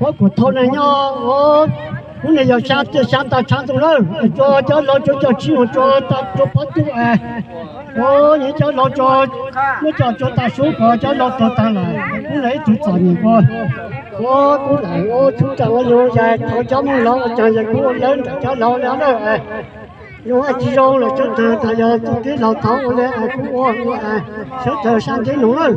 Pab kuam thau na nyob, kuv ne yog xya tiaj xya ntaj tshav ntoo lawm, tso cov laus tso cov tsib mus tso tag rau pob tw es, ua yog cov laus tso, muab coj tso tag sub kom cov laus tuag tag lawm, kuv ne ib tug txom nyem ua, ua kuv lam ua txhub tag ua yus yog thov cov muaj laus ua cas yog kuv ua lawv nram cov laus li lawm. Yog hais tsis zoo los sawv daws tas yog txoj kev laus thov ua li kuv ua, sawv daws sab ntev nus lawm.